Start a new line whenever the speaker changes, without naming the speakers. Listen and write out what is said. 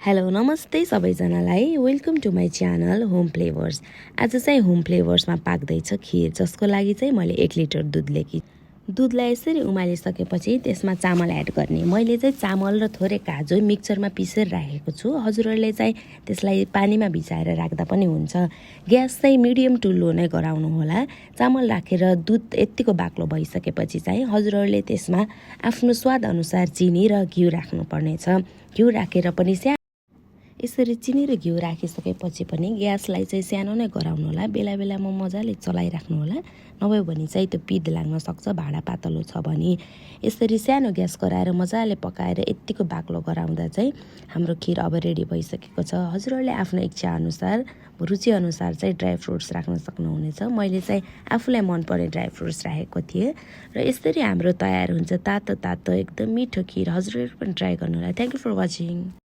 Hello नमस्ते सबैजनालाई welcome to my channel home flavours. आज चाहिँ होम फ्लेभर्समा पाक्दैछ खिर, जसको लागि चाहिँ मैले 1 लिटर दुध लिएकी। दुधलाई यसरी उमालिसकेपछि त्यसमा चामल एड गर्ने। मैले चाहिँ चामल र थोरै काजु मिक्सरमा पिसेर राखेको छु। हजुरहरूले चाहिँ त्यसलाई पानीमा भिजाएर राख्दा पनि हुन्छ। ग्यास चाहिँ मिडियम टु लो नै गराउनु होला। चामल राखेर दुध यत्तिको बाक्लो भइसकेपछि चाहिँ हजुरहरूले त्यसमा आफ्नो स्वाद अनुसार चिनी र घिउ राख्नुपर्नेछ। घिउ राखेर पनि यसरी चिनी र घिउ राखिसकेपछि पनि ग्यासलाई चाहिँ सानो नै गराउनु होला। बेला बेलामा मजाले चलाइराख्नु होला, नभए भने चाहिँ त्यो पिद लाग्न सक्छ भाँडा पातलो छ भने। यसरी सानो ग्यास गराएर मजाले पकाएर यत्तिको बाक्लो गराउँदा चाहिँ हाम्रो खिर अब रेडी भइसकेको छ। हजुरहरूले आफ्नो इच्छा अनुसार रुचि अनुसार चाहिँ ड्राई फ्रुट्स राख्न सक्नुहुनेछ। मैले चाहिँ आफूलाई मनपर्ने ड्राई फ्रुट्स राखेको थिएँ र यसरी हाम्रो तयार हुन्छ तातो तातो एकदम मिठो खिर। हजुरहरू पनि ट्राई गर्नु होला। Thank you for watching.